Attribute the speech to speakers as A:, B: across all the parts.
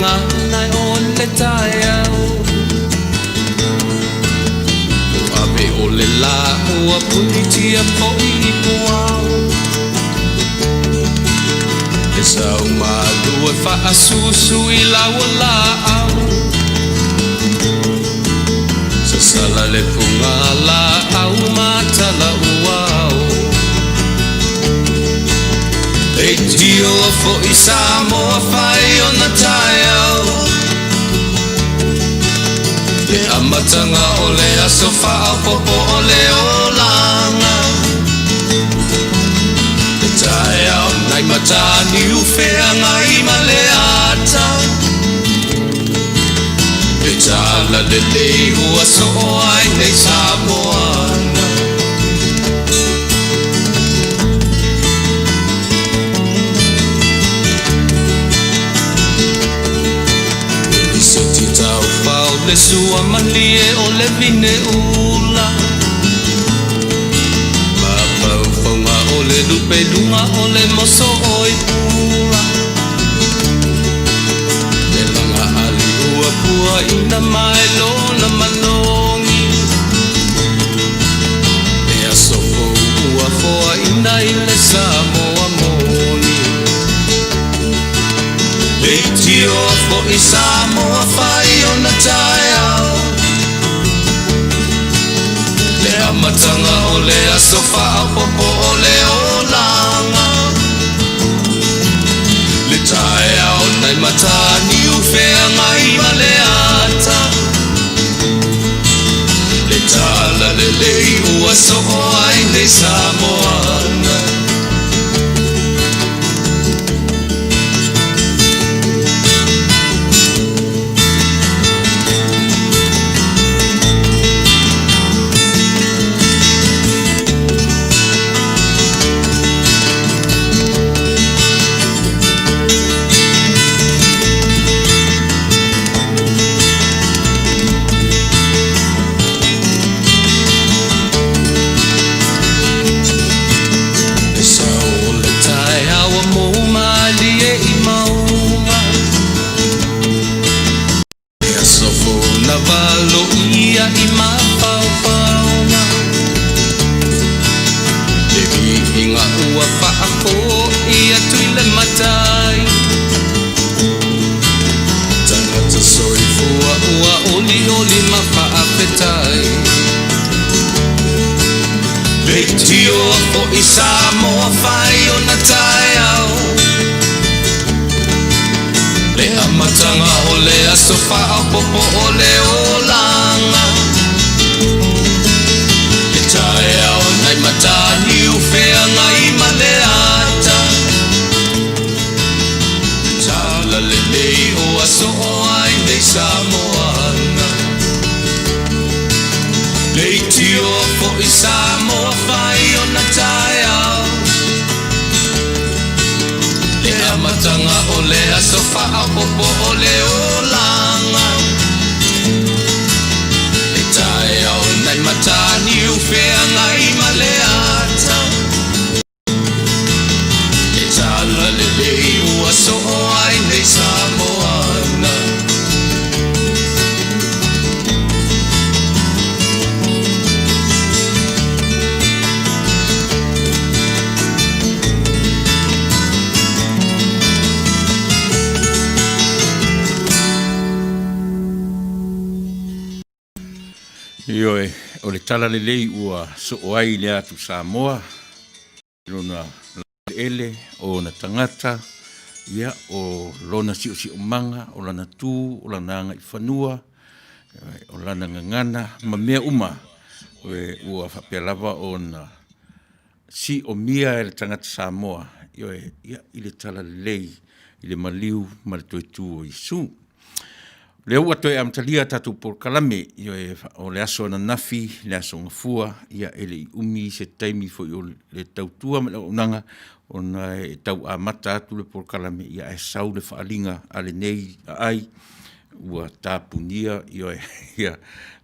A: gagana o le taeao. Ua ave o le lā ua punitia foi i puao. E sau malu e faasusu i lau laau. Sasala le puga laau matala uao. Leitio foi Samoa fai ona taeao. Le amataga o le aso faaopoopo o le olaga. Le taeao nai Mataniu Feagai ma le ata. Le talalelei ua soo ai nei Samoana. E lisiti taufao le sua malie o le vine ula. Mafaufauga o le lupe luga o le moso o i pula. Le laga ali ua puaina mai lona malogi. Le aso fou ua foaina i le Samoa moni. Leitio foi Samoa fai ona taeao. Le amataga o le aso faaopoopo o le olaga. Le taeao nai Mataniu Feagai ma le ata. Le talalelei ua soo ai nei Samoana. Le sao o le taeao ua mou malie i mauga. Le aso fou na valoia i mafaufauga. Le viiga ua faafoi atu i le matai. Tagata soifua ua olioli ma faafetai. Leitio foi Samoa fai ona taeao. Le amataga o le aso faaopoopo o le olaga. Le taeao nai Mataniu Feagai ma le ata. Le talalelei ua soo ai nei Samoana. Leitio foi Samoa fai ona taeao. Le amataga o le aso faaopoopo o le olaga. Le taeao nai Mataniu Feagai ma le ata. Le talalelei ua soo ai nei Samoana.
B: Ioe, o le talalelei ua soo ai le atu Samoa, lona laueleele, o ona tagata, ia, o lona siosiomaga, o lana tu, o lana agaifanua, o lana gagana ma mea uma ua faapea lava ona siomia e le tagata Samoa, ioe, ia, i le talalelei, i le maliu ma le toe tu o Iesu. O lea ua toe amatalia tatou polokalame, ioe, o le aso ananafi, le aso Gafua, ia e le i umi se taimi foi o le tautua ma le auaunaga, ona e tau amata atu le polokalame, ia ae sau le faaaliga a lenei aai, ua tapunia, ioe, ia,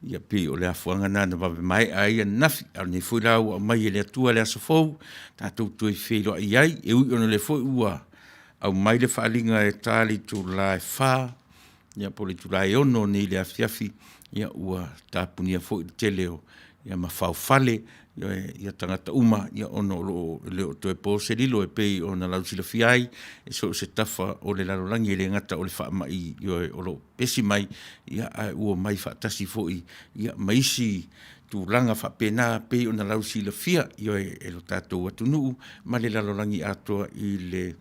B: ia pei o le afuaga lena na vave maea ai ananafi. A o lenei foi la ua aumai e le Atua le aso fou, tatou toe feiloai ai, e ui ona o lea foi ua aumai le faaaliga e ta le itula e 4. ia po o le itula e 6 nei i le afiafi, ia ua tapunia foi le tele o ia ma faofale ia tagata uma, ia ona o lo o e le o toe po se lilo e pei ona lausilafia ai i so o se tafa o le lalolagi, e le gata o le faamai o lo o pepesi mai, ia ae ua omai faatasi foi ma isi tulaga faapena e pei ona lausilafia, ioe, e lo tatou atunuu ma le lalolagi atoa i le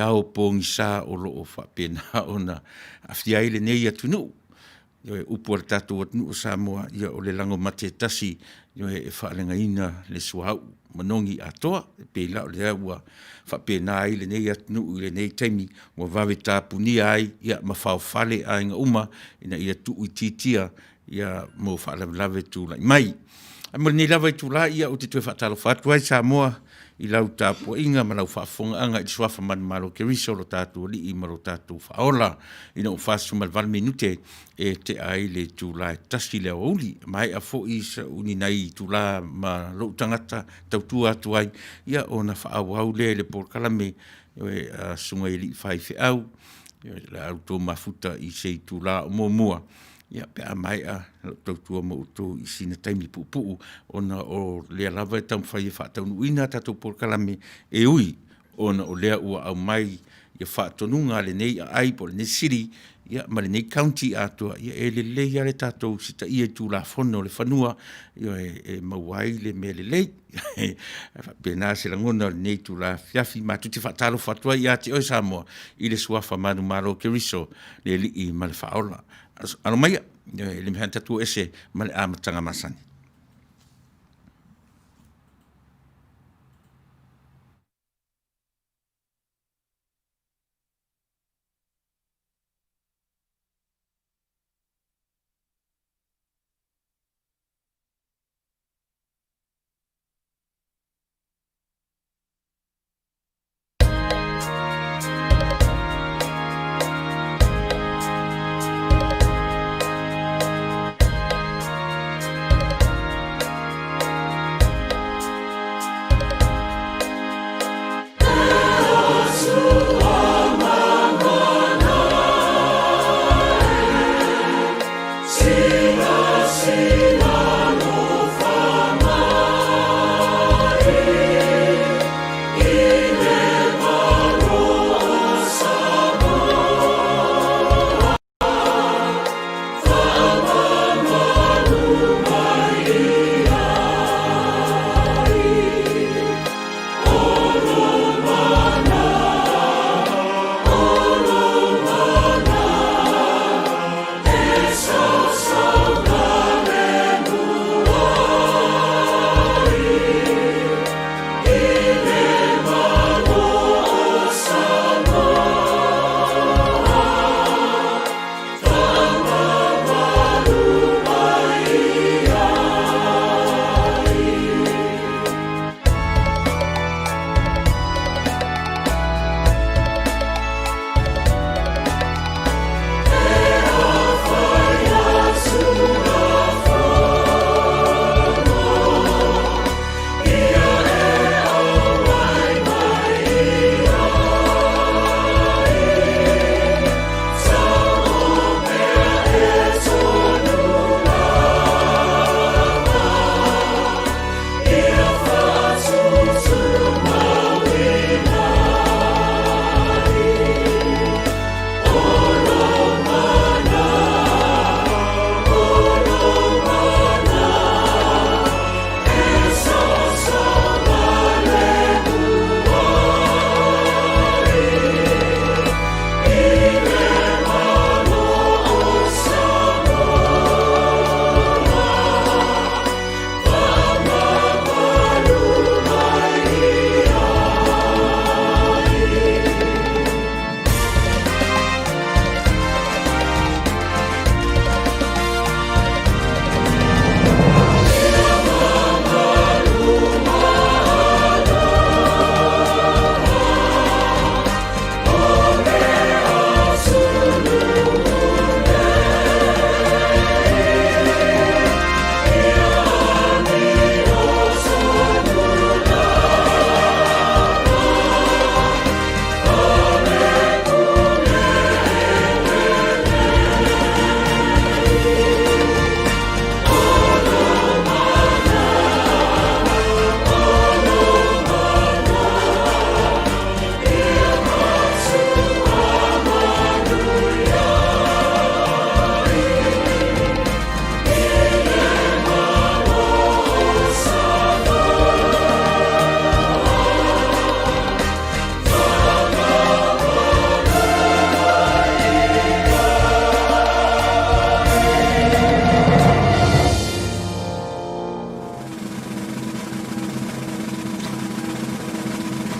B: ao pogisa o lo o faapena ona aafia ai lenei atunuu. Ioe, o upu a le tatou atunuu o Samoa, ia o le lago mate e tasi, ioe, e faaleagaina le suauu manogi atoa. E pei la o lea ua faapena ai lenei atunuu i lenei taimi ua vave tapunia ai ma faofale aiga uma ina ia tuuitiitia mo faalavelave tulai mai. Ae mo lenei lava itula, ou te toe faatalofa atu ai Samoa i lau tapuaiga ma lau faafofogaaga i le suafa manumalo o Keriso lo tatou Alii ma lo tatou Faaola, ina ua 48 minute e tea ai le itula e 1:00 i le aoauli. E maea foi ni nai itula ma lou tagata e tautua atu ai, ia ona faaauau lea i le polokalame a susuga i alii faifeau o le a outou mafuta i se itula o muamua pe a maea lau tautua ma outou i sina taimi puupuu ona o lea lava e taumafai e faataunuuina a tatou polokalame, e ui ona o lea ua aumai faatonuga a lenei aai po o lenei sili ma lenei county atoa, e lelei lava le tatou usitaia i Tulafono o le fanua, ioe, e maua ai le mea lelei. E faapena se lagona i lenei itula afiafi. Matou te faatalofa atu ai ia te oe Samoa i le suafa manumalo o Keriso le Alii ma le Faaola. Alo maia, e le mafai lava ona tatou o ese ma le amataga masani.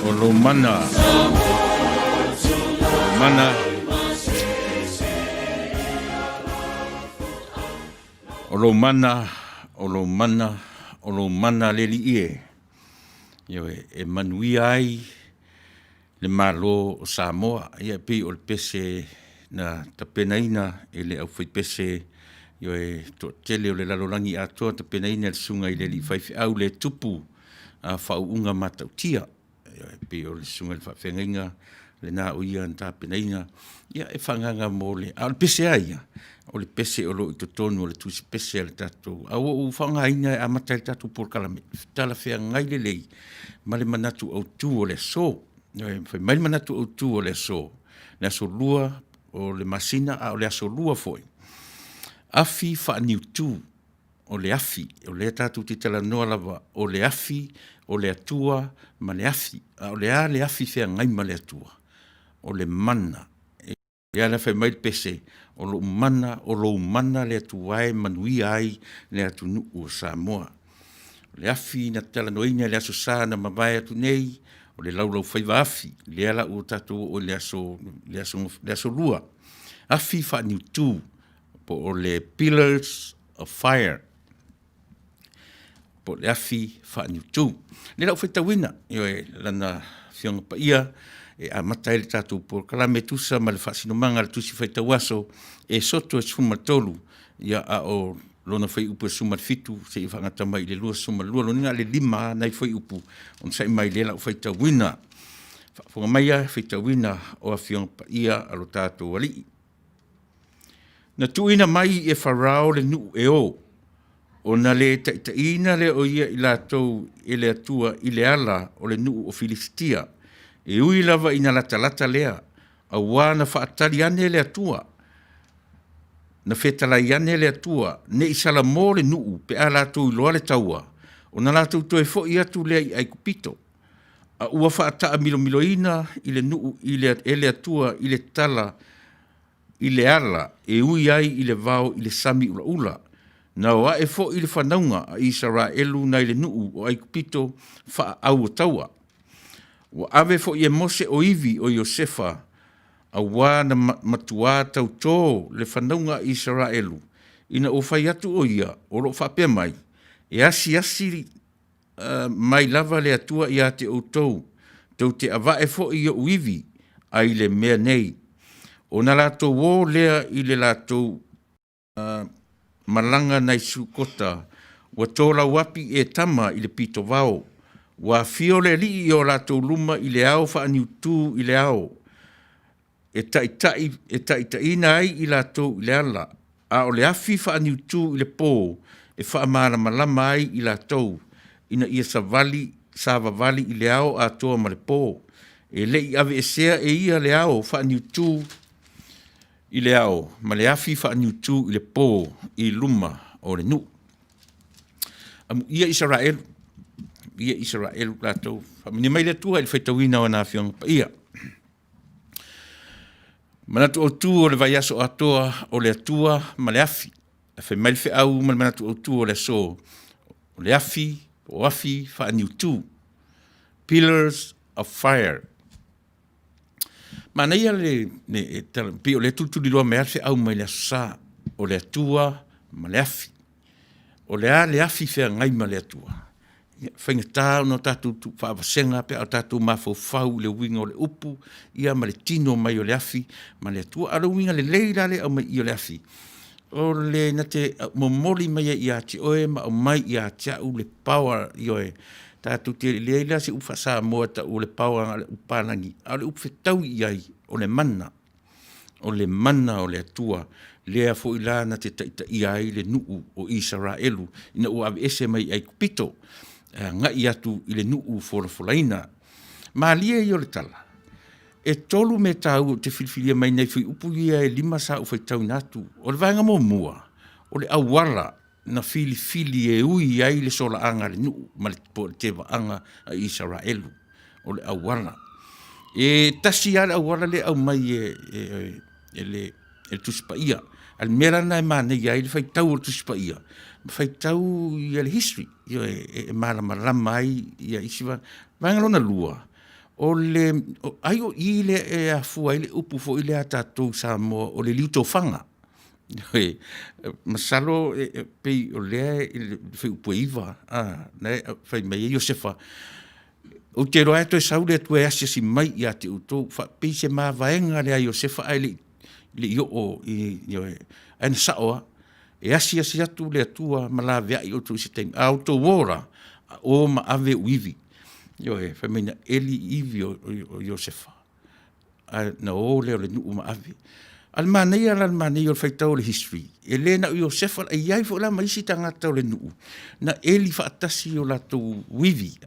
B: O lou mana, lou mana, o lou mana, o lou mana, o lou mana le alii e, ioe, e manuia ai le Malo o Samoa. Ia e pei o le pese na tapenaina e le aufaipese, ioe, toatele o le lalolagi atoa, tapenaina e le susuga i le alii faifeau le tupu a faauuga matautia. Ioe, e pei o le susuga i le faafeagaiga lena o ia na tapenaina, ia e faaagaaga mo le… A o le pese lava ia, o le pese o lo o i totonu o le tusipese a le tatou, a ua ou faaaogaina e amata ai le tatou polokalame, e talafeagai lelei ma le manatu autu o le aso. Ioe, fai mai le manatu autu o le aso, le aso Lua o le masina a o le aso Lua foi, afi faaniutu. O le afi, o lea tatou te talanoa lava o le afi, o le Atua ma le afi. A o le a le afi feagai ma le Atua? O le mana. Ia lea fai mai le pese, o lou mana, o lou mana le Atua e manuia ai le atunuu o Samoa. O le afi na talanoaina i le Aso Sa na mavae atu nei, o le laulaufaiva afi, lea la ua tatou oo i le aso, le aso Lua, afi faaniutu po o le pillars of fire, po o le afi faaniutu. O lea la ua faitauina, ioe, Lana Afioga Paia e amata ai le tatou polokalame e tusa ma le faasinomaga a le Tusi Faitau Aso Esoto e 13, ia a o lona fuaiupu e 17 seia faagata mai i le 22, lona uiga o le 5 lava nai fuaiupu, onosai mai lea o le a ou faitauina. Faafofoga maia, faitauina o Afioga Paia a lo tatou Alii. Na tuuina mai e Farao le nuu e o, ona le taitaiina lea o ia i latou e le Atua i le ala o le nuu o Filisitia, e ui lava ina latalata lea, auā na faatali ane le Atua, na fetalai ane le Atua, ne i salamo le nuu pe a latou iloa le taua, ona latou toe foi atu lea i Aikupito. A ua faataamilomiloina i le nuu e le Atua i le tala i le ala e ui ai i le vao i le sami ulaula. Na o ae foi le fanauga a Isaraelu nai le nuu o Aikupito faaauotaua. Ua ave foi e Mose o ivi o Iosefa, auā na matuā tautō le fanauga a Isaraelu ina ua fai atu o ia o lo o faapea mai, E asiasi mai lava le Atua ia te outou, tou te avae foi i ou ivi ai le mea nei. Ona latou o lea i le latou malaga nai Sukota, ua tolauapi i Etama i le pitovao. Ua afio le Alii i o latou luma i le ao faaniutu i le ao, e taitai e taitaiina ai i latou i le ala, a o le afi faaniutu i le po e faamalamalama ai i latou, ina ia savali savavali i le ao atoa ma le po. E le i aveesea e ia le ao faaniutu i le ao ma le afi faaniutu i le po i luma o le nuu. Amuia Isaraelu, amuia Isaraelu latou. Faamanuia mai le Atua i le faitauina o ana Afioga Paia. Manatu autu o le vaiaso atoa o le Atua ma le afi. E fai mai le feau ma le manatu autu o le aso, o le afi, o afi faaniutu. Pillars of fire. Manaia le, le pei o lea tulituliloa mai lava le feau mai le Aso Sa, o le Atua ma le afi. O le a le afi feagai ma le Atua? Ia, faigata ona tatou faavasega pe a o tatou mafaufau i le uiga o le upu ia ma le tino mai o le afi ma le Atua. A o le uiga lelei la lea e aumai i i o le afi, o le na te momoli mai ai ia te oe ma aumai ia te au le power, ioe, tatou te leai la se upu faa-Samoa e tau o le power na o le upu palagi, a o le upu fetaui i ai, o le mana. O le mana o le Atua, lea foi la na te taitaia ai le nuu o Isaraelu ina ua aveese mai Aikupito e agai atu i le nuu folafolaina. Malie ia o le tala, e tolu mea taua ou te filifilia mai nai fuaiupu ia e lima sa ou faitauina atu. O le vaega muamua, o le auala na filifili e ui ai le solaaga a le nuu ma le, po o le tevaaga a Isaraelu, o le auala. E tasi lava le auala lea e aumai e, e, e, le, e le Tusi Paia. A le mea la lena e manaia ai le faitau o le Tusi Paia, ma faitau ia le history, ioe, e malamalama ai ia isi vaega. Vaega lona lua, O le, ai o i lea e afua ai le upu foi lea a tatou Samoa o le liutofaga. Masalo e pei o lea i le fuaiupu e 9, na e fai mai ai Iosefa, ou te iloa lava e toe sau le Atua e asiasi mai ia te outou, faapei se mavaega lea a Iosefa ae le i oo i, ioe, ae na sao lava. E asiasi atu le Atua ma laveai outou i se taimi, a outou o la, o ma ave ou ivi. Ioe, fai mai na eli ivi o Iosefa, ae na o lea o le nuu ma ave. A o le manaia la o le manaia o le faitau o le history, e le na o Iosefa, e i ai foi la ma isi tagata o le nuu na eli faatasi i o latou ivi,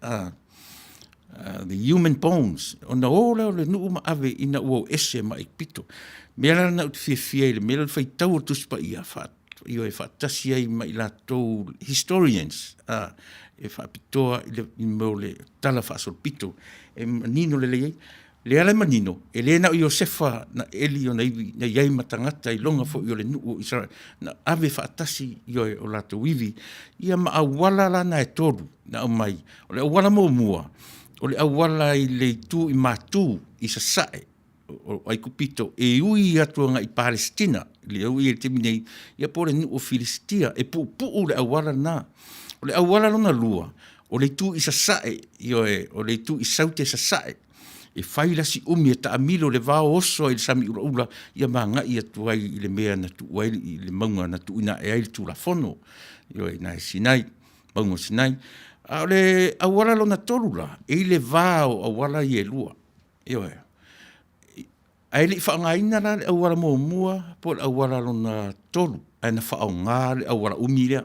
B: the human bones, ona o lea o le nuu ma ave ina ua o ese ma Aikupito. O le mea la lena ou te fiafia ai i le mea lea o le faitau o le Tusi Paia, ioe, faatasi ai ma i latou historians, e faapitoa i mea o le tala faasolopito e manino lelei ai. Lea la e manino, e le na o Iosefa na eli ona ivi, na i ai ma tagata iloga foi o le nuu o Isaraelu, na ave faatasi ioe, o latou ivi, ia ma auala la na e tolu na aumai. O le auala muamua, o le auala i le itu i Matu i Sasae o Aikupito e ui atu agai i Palesitina, lea ua i ai i le taimi nei, ia po o le nuu o Filisitia, e puupuu le auala lena. O le auala lona lua, o le itu i Sasae, ioe, o le itu i Saute Sasae, e fai la si umi e taamilo i le vao oso ai i le sami ulaula, ia ma agai atu ai i le mea na tuu ai i le mauga na tuuina ae ai le Tulafono, ioe, i ina i Sinai, mauga o Sinai. A o le auala lona tolu la, e i le va o auala ia e lua, ioe. Ae le i faaaogaina la le auala muamua po o le auala lona tolu, ae na faaaoga le auala umi lea.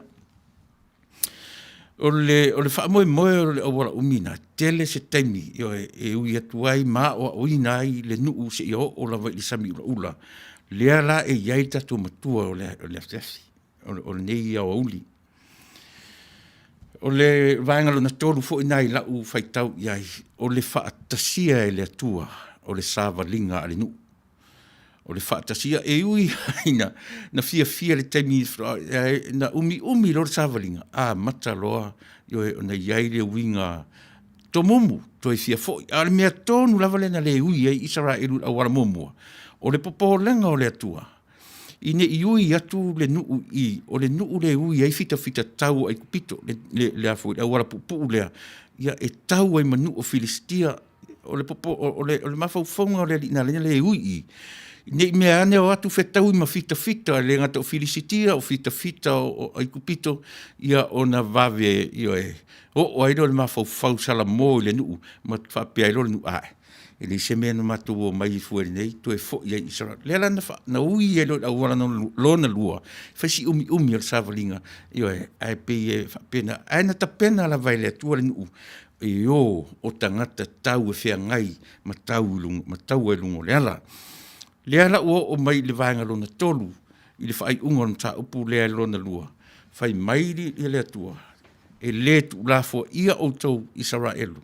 B: O le, o le faamoemoe o le auala umi lena, tele se taimi ioe, e ui atu ai ma aoaoina ai le nuu seia oo lava i le sami ulaula, lea la e i ai le tatou matua o le afiafi, o lenei aoauli. O le vaega lona tolu foi lena i lau faitau i ai, o le faatasia e le Atua o le savaliga a le nuu. O le faatasia, e ui lava ina na fiafia i le taimi na umiumi loa le savaliga, amata loa ona i ai le uiga tomumu, toe fia foi. A o le mea tonu lava lea na le ui ai Isaraelu i le auala muamua, o le popolega o le Atua, ina ne i ui atu le nuu i i, o le nuu lea e ui ai fitafitatau o Aikupito, le auala puupuu lea, ia e tau ai ma nuu o Filisitia. O le mafaufauga o le Alii na ala ai ona le ui i i, ne i meaane o atu fetaui ma fitafita, e le gata o Filisitia o fitafita o Aikupito, ia ona vave, ioe, oo ai lea o le mafaufau salamo i le nuu ma faapea ai loa le nuu, ae, e leai se mea na matou omai ai fua i inei toe foi ai i Isaraelu. Lea la na ui ai loa i le auala lona lua, fai si umiumi o le savaliga, ioe, ae pei e faapena, ae na tapena lava e le Atua le nuu e o o tagata tau e feagai ma tau ma taua i luga o le ala. Lea la ua oo mai i le vaega lona tolu i le faaiuga o le mataupu lea lona lua, fai mai le Atua, e le tuulafoaia outou Isaraelu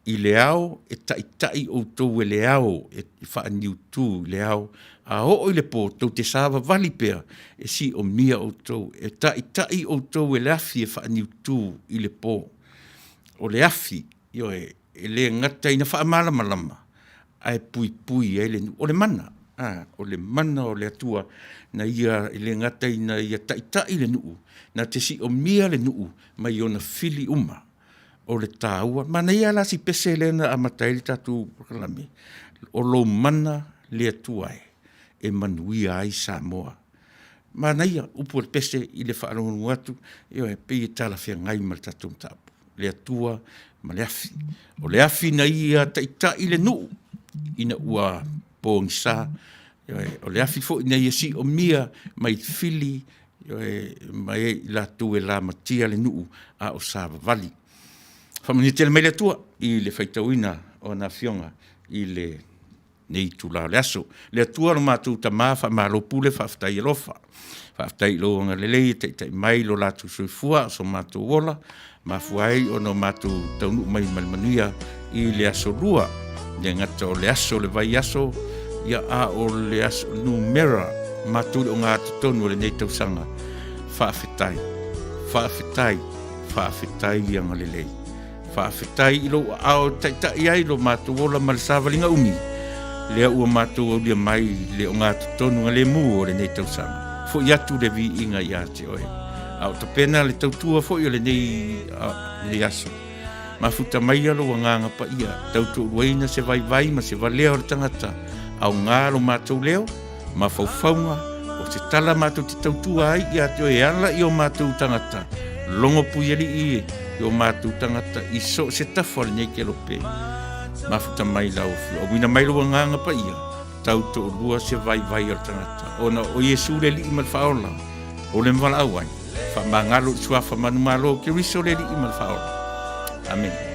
B: i le ao e taitai outou e le ao e faaniutu i le ao, a oo i le po tou te savavali pea e siomia outou, e taitai outou e le afi e faaniutu i le po. O le afi, ioe, e le gata ina faamalamalama ae puipui ai le nuu. O le mana, o le mana o le Atua na ia, e le gata ina ia taitai le nuu, na te siomia le nuu mai ona fili uma. O le taua, manaia la si pese lea na amata ai le tatou polokalame, o lou mana le Atua e, e manuia ai Samoa. Manaia upu o le pese i le faalogologo atu, ioe, e pei e talafeagai ma le tatou mataupu, le Atua ma le afi. O le afi na ia taitai le nuu ina ua pogisa, ioe, o le afi foi na ia siomia mai fili, ioe, ma e i latou e lamatia le nuu a o savavali. Faamanuia tele mai le Atua i le faitauina o ana Afioga i lenei itula o le aso. Le Atua lo matou Tama, faamalo pule, faafetai alofa. Faafetai i lou agalelei e taitai mai lo latou soifua a o so matou ola, mafua ai ona o matou taunuu mai ma le manuia i le aso lua. Le gata o le aso o le vaiaso, ia a o le aso numera matou le ogatotonu o lenei tausaga. Faafetai, faafetai, faafetai i agalelei. Faafetai i lou aao e taitai ai lo matou ola ma le savaliga umi, lea ua matou aulia mai le ogatotonu galemu o lenei tausaga. Foi atu le viiga ia te oe, a o tapena le tautua foi o lenei, lenei aso. Mafuta maia lou agaga paia, tautoaluaina se vaivai ma se valea o le tagata, aoga lo matou leo, mafaufauga, o se tala matou te tautua ai ia te oe e ala i o matou tagata, logo puialii i o matou tagata i so o se tafa o lenei kelope. Mafuta mai lau Afioga, auina mai lou agaga paia, tautoalua se vaivai o le tagata, ona o Iesu le Alii ma le Faaola, o le valaau ai, faamagalo i le suafa manumalo o Keriso le Alii ma le Faaola. Amene.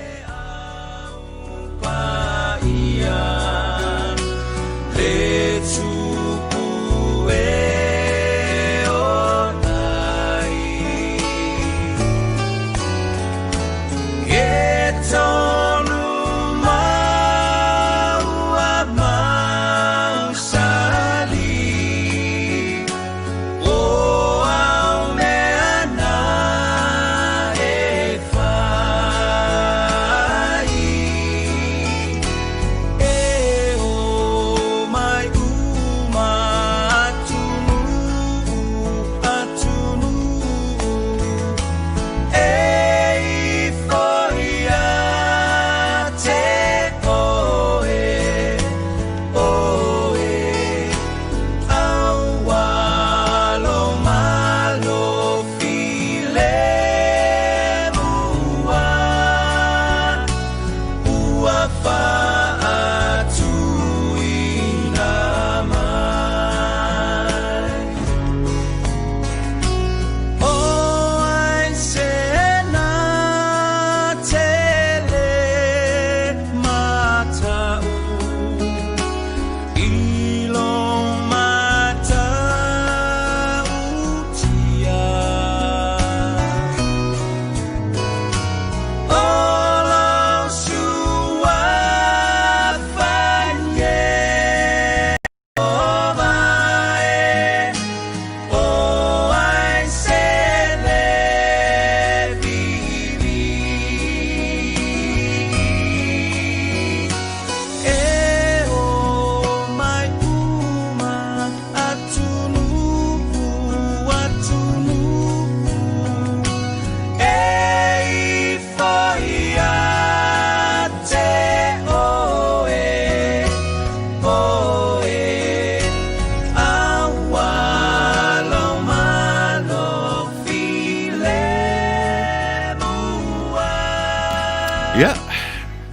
B: Ia,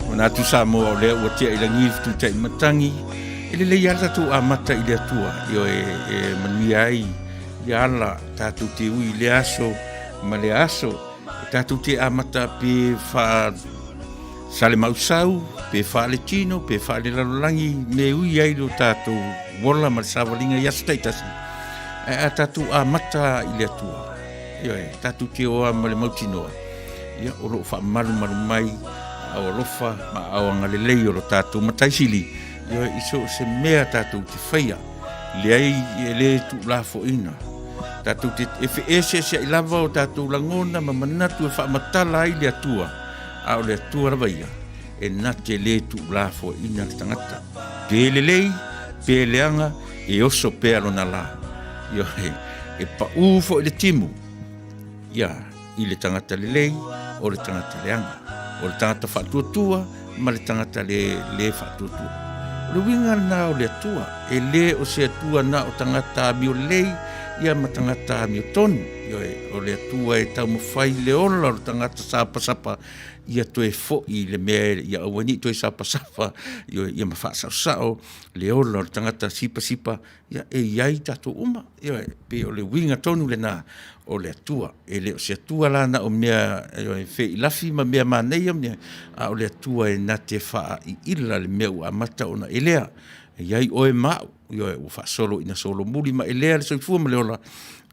B: manatu Samoa o lea ua tea i lagi le fetutai matagi, e lelei lava le tatou amata i le Atua, ioe, e manuia ai ia ala tatou te ui i lea aso ma lea aso, e tatou te amata pe faa salemausau, pe faaletino, pe faalelalolagi, me ui ai lo tatou ola ma le savaliga i aso taitasi, ae a tatou amata i le Atua, ioe, tatou te o lava ma le mautinoa, ia, o lo o faamalumalu mai aao alofa ma aao agalelei o lo tatou Matai Sili, ioe, i so o se mea tatou te faia, leai e le tuulafoaina. Tatou te e feeseeseai lava o tatou lagona ma manatu e faamatala ai le Atua, a o le Atua lava ia, e na te le tuulafoaina le tagata. Pe lelei, pe leaga, e oso pea lona lā. Ioe, e paū foi le timu, ia, i le tagata lelei, o le tagata leaga, o le tagata faatuatua ma le tagata le, le faatuatua. O le uiga lena o le Atua, e le o se Atua na o tagata amio lelei, ia ma tagata amio tonu. Ioe, o le Atua e taumafai le ola o le tagata sapasapa, ia toe foi i le mea ia aua nei toe sapasapa, ioe, ia ma faasaosao le ola o le tagata sipasipa, ia e i ai tatou uma. Ioe, pei o le uiga tonu lena o le Atua. E le o se Atua la na o mea ioe, feilafi ma mea manaia mea, a o le Atua e na te faaiila le mea ua amata ona elea. E i ai oe ma au, ioe, ua faasolo ina solomuli ma elea le soifua ma le ola,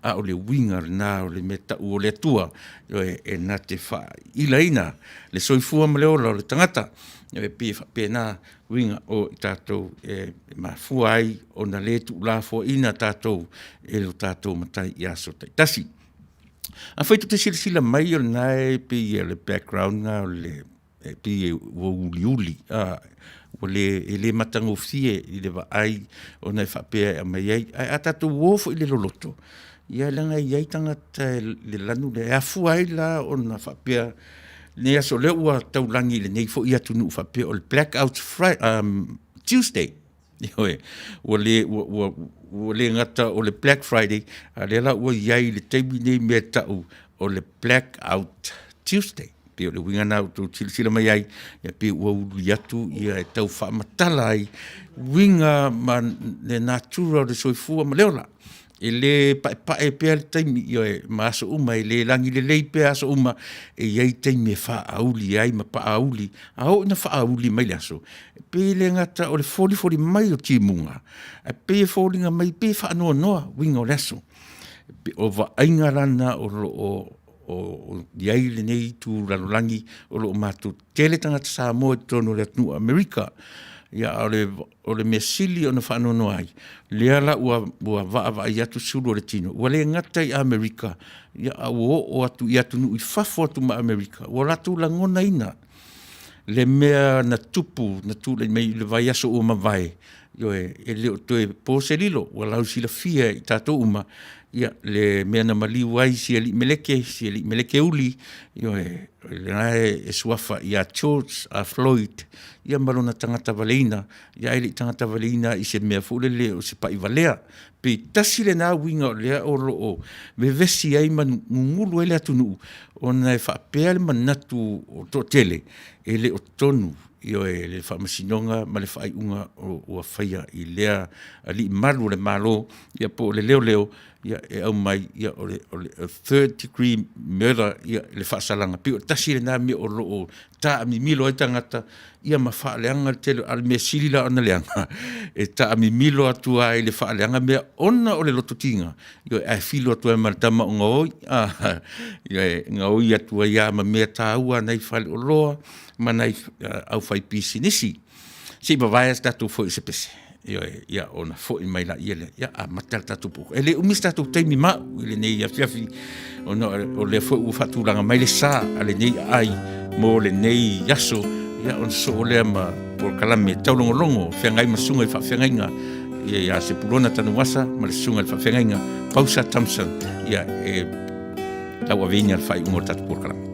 B: a o le uiga lena o le mea tau o le Atua, ioe, e na te faailaina le soifua ma le ola o le tagata. Ioe, pei e faapena uiga o i tatou e mafua ai ona le tuulafoaina tatou e lo tatou Matai i aso taitasi. Afai tou te silasila mai o lena e pei o le background na o le E pei ua uliuli, a, ua le, e le matagofie i le vaai ona e faapea e aumai ai. Ae a tatou o foi i le loloto, ia leaga e i ai tagata i le lanu lea, e afua ai la ona faapea lenei aso, o lea ua taulagi i lenei foi atunuu faapea o le Blackout Tuesday. Ioe, ua le, ua le gata o le Black Friday, a o lea la ua i ai i le taimi lenei mea e tau o le Blackout Tuesday. Pei o le uiga lena ua outou silasila mai ai, ia pei ua uli atu ia e tau faamatala ai uiga ma le natura o le soifua ma le ola. E le paepae pea le taimi, ioe, ma aso uma, e le lagi lelei pea aso uma, e i ai taimi e faaauli ai ma paauli. A oo ina faauli mai le aso, e pei e le gata o le folifoli mai o timuga, ae pei e foliga mai pei e faanoanoa uiga o le aso. O vaaiga la na o lo o i ai lenei itu lalolagi o lo o matou tele tagata Samoa i totonu o le atunuu o Amerika. Ia, a o le mea sili ona faanoanoa ai, lea la ua vaavaai atu sulu o le tino, ua le gata i Amerika, ia a ua oo atu i atunuu i fafo atu ma Amerika, ua latou lagonaina le mea na tupu na tulai mai i le vaiaso ua mavae, ioe, e le o toe po se lilo, ua lausilafia e i tatou uma le mea na maliu ai si alii meleke, si alii meleke uli, ioe, lena e suafa ia George Floyd ia ma lona tagata valeina, ae le i tagata valeina i se mea foi lele o se pai valea. Pe tasi lena uiga o lea o lo o vevesi ai ma gugulu ai le atunuu, ona e faapea le manatu o le toatele, e le o tonu, ioe, le Faamasinoga ma le faaiuga ua faia i lea alii malu o le Malo, ia po o le leoleo, ia e aumai o le third degree murder le faasalaga. Pei o le tasi lena mea o lo o taamimilo ai tagata ia ma faaleaga le tele, a o le mea sili la ona leaga, e taamimilo atu lava i le faaleaga mea ona o le loto tiga, ioe, ae filo atu ai ma le tama o gaoi, ioe, gaoi atu ai lava ma mea taua a nai faleoloa ma nai aufaipisinisi. Se i vavae se tatou foi o se pese, ioe, ia ona foi mai laia lea, ia amata le tatou polokalame. E le umi se tatou taimi ma au i lenei afiafi, ona o lea foi ua faatulaga mai le sa a lenei aai mo lenei aso, ia ona sosoo lea ma polokalame taulogologo, feagai ma susuga i faafeagaiga ia ia Sepulona Tanuvasa ma le susuga i le faafeagaiga Pausa Thompson, ia e tauaveina le faaiuga o le tatou polokalame.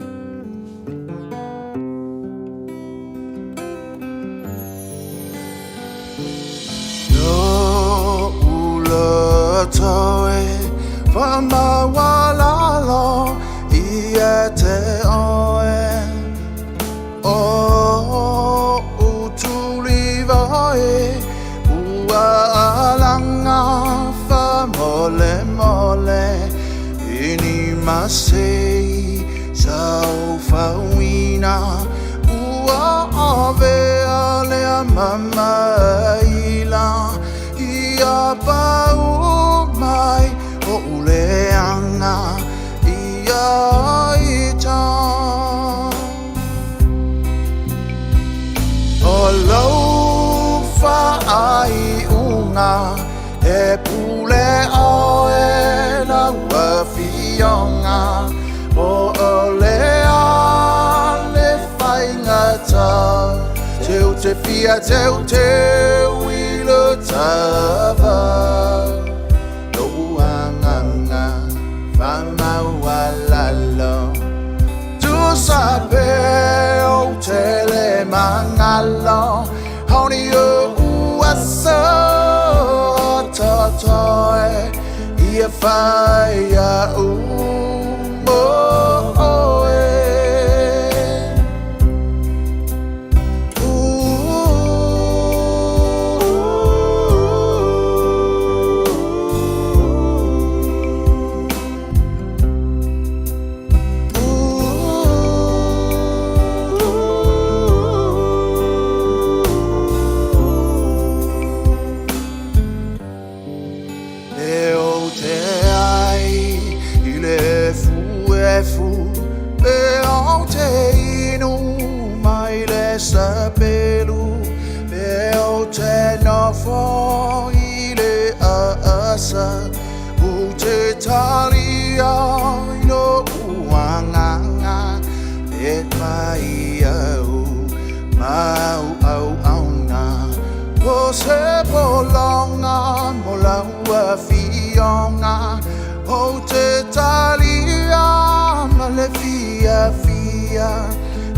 C: fiafia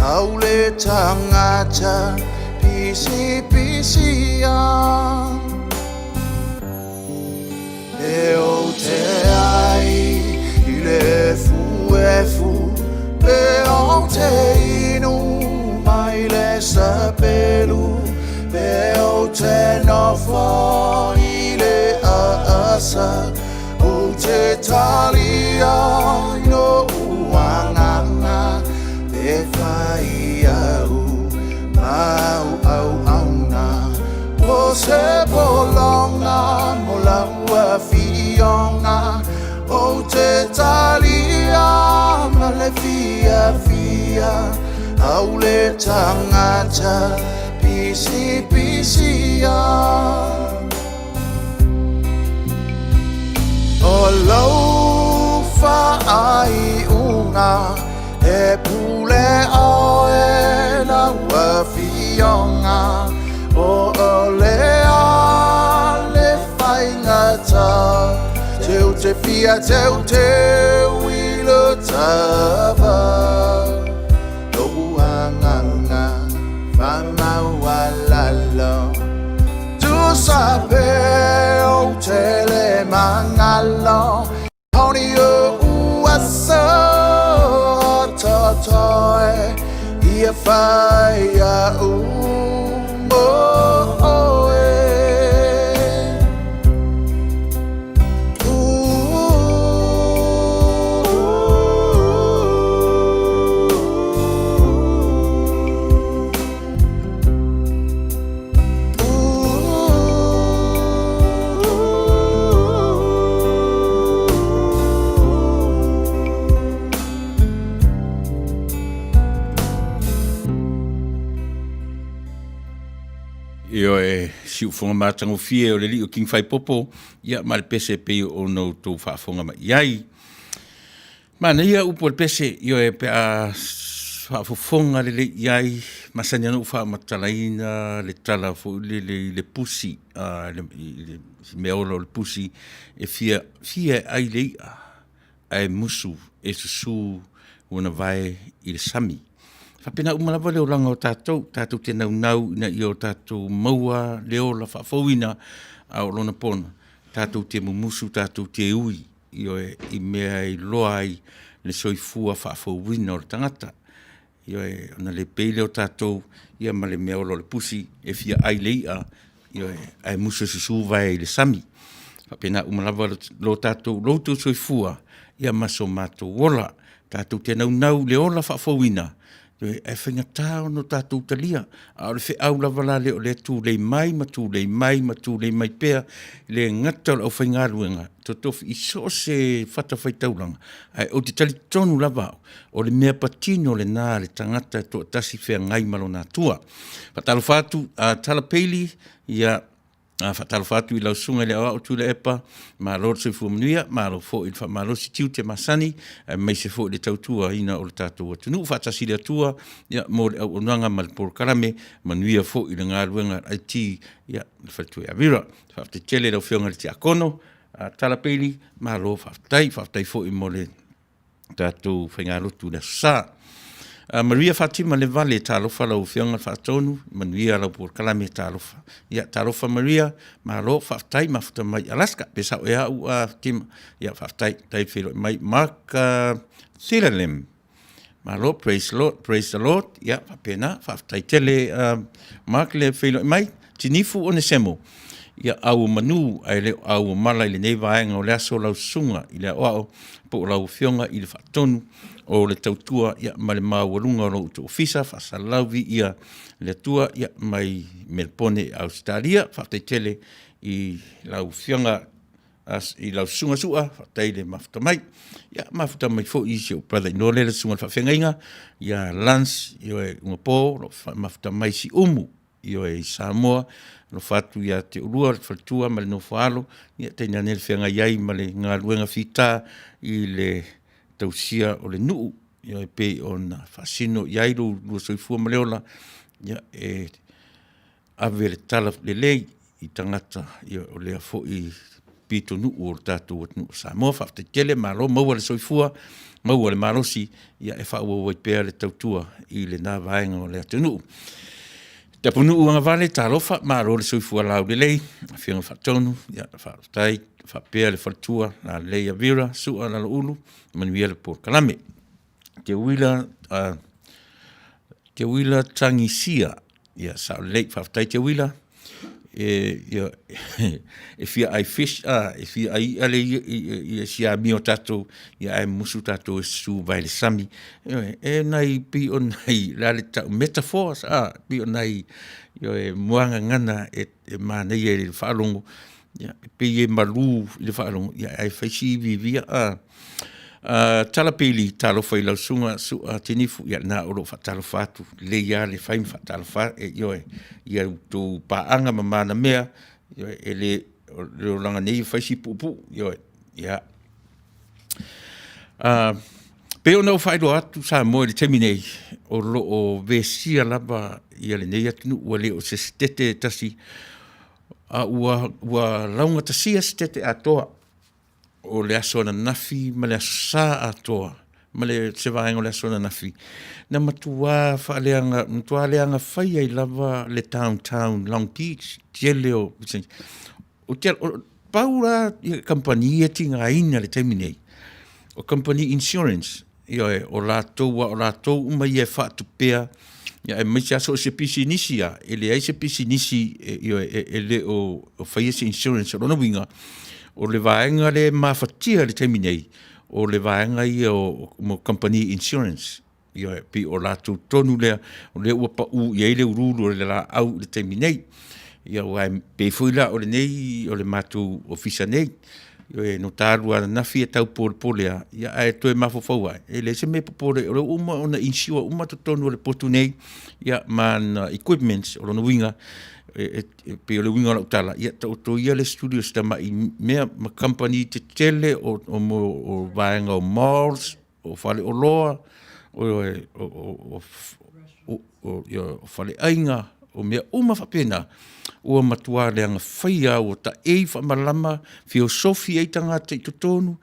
C: Au le tagata pisipisia E ou te ai i le efuefu Pe ou te inu mai le sapelu Pe ou te nofo i le aasa Ou te talia i lo'u agaga Pe fai au ma au auauna O se pologa mo lau afioga Ou te talia ma le fiafia Au le tagata pisipisia O lou faaiuga e pule ʻoe lau afioga Po o le a le faigata Teu te fia teuteu i le tava Lo'u agaga faamaualalo Tusa pe ou te le magalo Honi oʻu aso o totoe Ia fai aʻu mo ʻoe.
B: Ioe, siufoga matagofie o le alii o King Faipopo, ia ma le pese e pei ona outou faafofoga mai i ai. Manaia upu o le pese, ioe, pe a faafofoga lelei i ai, masani lava ona ou faamatalaina le tala foi lele i le pusi, i le meaola o le pusi e fia fia e ai le i'a ae musu e susu ona vae i le sami. E faapena uma lava le olaga o tatou, tatou te naunau ina ia o tatou maua le ola faafouina, a o lona pona, tatou te mumusu tatou te ui, ioe, i mea e iloa ai le soifua faafouina o le tagata. Ioe, ona le pei lea o tatou ia ma le meaola o le pusi e fia ai le i'a, ioe, ae musu e susu vae i le sami. E faapena uma lava lo tatou lo outou soifua ia ma so matou ola. Tatou te naunau i le ola faafouina, ae faigata ona tatou talia, a o le feau lava la lea o lea e tulei mai ma tulei mai ma tulei mai pea, e le gata o le aufaigaluega totofi i so o se fatafaitaulaga, ae ou te talitonu lava au, o le mea patino lena a le tagata e toatasi feagai ma lona Atua. Faatalofa atu a Tala Bailey, ia faatalofa atu i lau Susuga i le Aoao Tuilaepa, malo le soifua manuia, malo foi le faamalosi tiute masani, aemaise foi le tautuaina o le tatou atunuu. Faatasi le Atua ia, mo le auaunaga ma le polokalame, manuia foi le galuega a le IT, ia, le faletua ia Mira. Faafetai tele i lau Afioga i le Tiakono a Tala Bailey, malo faafetai. Faafetai foi mo le tatou faigalotu i le Aso Sa. Maria Fatima Levale, talofa lau Afioga i le Faatonu, manuia lau polokalame, talofa. Ia, talofa Maria, malo faafetai mafuta mai i Alaska. Pe sao ea au Fatima? Ia, faafetai, faafetai feiloai mai. Mark Silalem, malo, praise Lord, praise the Lord. Ia, faapena, faafetai tele Mark le feiloai mai. Tinifu Onesemo, ia au o manu ae le o au o mala i lenei vaega o le aso lau susuga i le aoao po o lau afioga i le faatonu o le tautua ia, ma le maualuga o lo outou ofisa faasalalau viia le Atua ia, mai Melpone i Ausetalia. Faafetai tele i lau afioga i lau susuga Sua, faafetai le mafuta mai. Ia, mafuta mai foi i si ou brother in law lea le susuga i le faafeagaiga ia Lance Ioe Ugapo, o lo o mafuta mai Siumu Ioe i Samoa, alofa atu ia te oulua le faletua ma le nofo a alo, ia tainane le feagai ai ma le galuega fita i le tausia o le nuu, ioe, pei ona faasino i ai lo oulua soifua ma le ola, ia e ave le tala lelei i tagata, ia o lea foi pitonuu o le tatou atunuu o Samoa. Faafetai tele, malo, maua le soifua, maua le malosi, ia e faaauau ai pea le tautua i lena vaega o le atunuu. Tapunuu agavale, talofa, malo le soifua laulelei, afioga Faatonu, ia faafetai faapea le faletua lalelei ia Vera Sua Laloulu, manuia le polokalame. Teuila Teuila Tagisia, ia sao lelei, faafetai Teuila. E, e fia ai fish, e fia ai i'a le ia si amio a tatou, ia ae musu tatou e susu mai le sami. Ioe, e nai pei o nai o le a le tau metaphors pei o nai ioe muagagana e manaia i le faalogo, ia e pei e malu i le faalogo, ae fai si iviivia. Tala Pili, talofa i lau Susuga Su'a Sinifu, ia lena o lo o faatalofa atu, lelei lava le fai ma faatalofa, ioe, ia outou paaga ma manamea, ioe, e le, o le olaga nei e fai si puupuu, ioe, ia. E pei ona ou faailoa atu Samoa i le taimi nei, o lo o vesia lava lenei atunuu ua le o se Setete e tasi, a ua laugatasia Setete atoa o le aso ananafi ma le aso Sa atoa ma se vaega o le aso ananafi, na matua faaleaga, matua leaga fai ai lava le downtown Long Beach, tele o pisinisi. Pau la kamupani ia e tigaina i le taimi nei, o kamupani insurance, ioe, o latou lava o latou uma ia e faatupea, aemaise lava so o se pisinisi lava, e leai se pisinisi ioe, e le o faia se insurance. O lona uiga, o le vaega lea e mafatia i le taimi nei, o le vaega ia o kamupani insurance. Ioe, pei o latou tonu lea o lea ua pau i ai le uluulu o le laau i le taimi nei. Ia aua e pei foi la o lenei o le matou ofisa nei, ioe, na ta alu lava ananafi e tau polepole lava, ia ae toe mafaufau ae, e leai se mea e popole ai, o lea ua uma ona insure uma totonu o le potu nei, ia ma ana equipments. O lona uiga, e pei o le uiga o lau tala, ia taoto ia le studio i si tamai mea ma kamupani tetele o vaega o malls, o faleoloa, o faleaiga, o mea uma faapena, ua matua leaga faia lava, ua taei faamalama, feosofi ai tagata i totonu,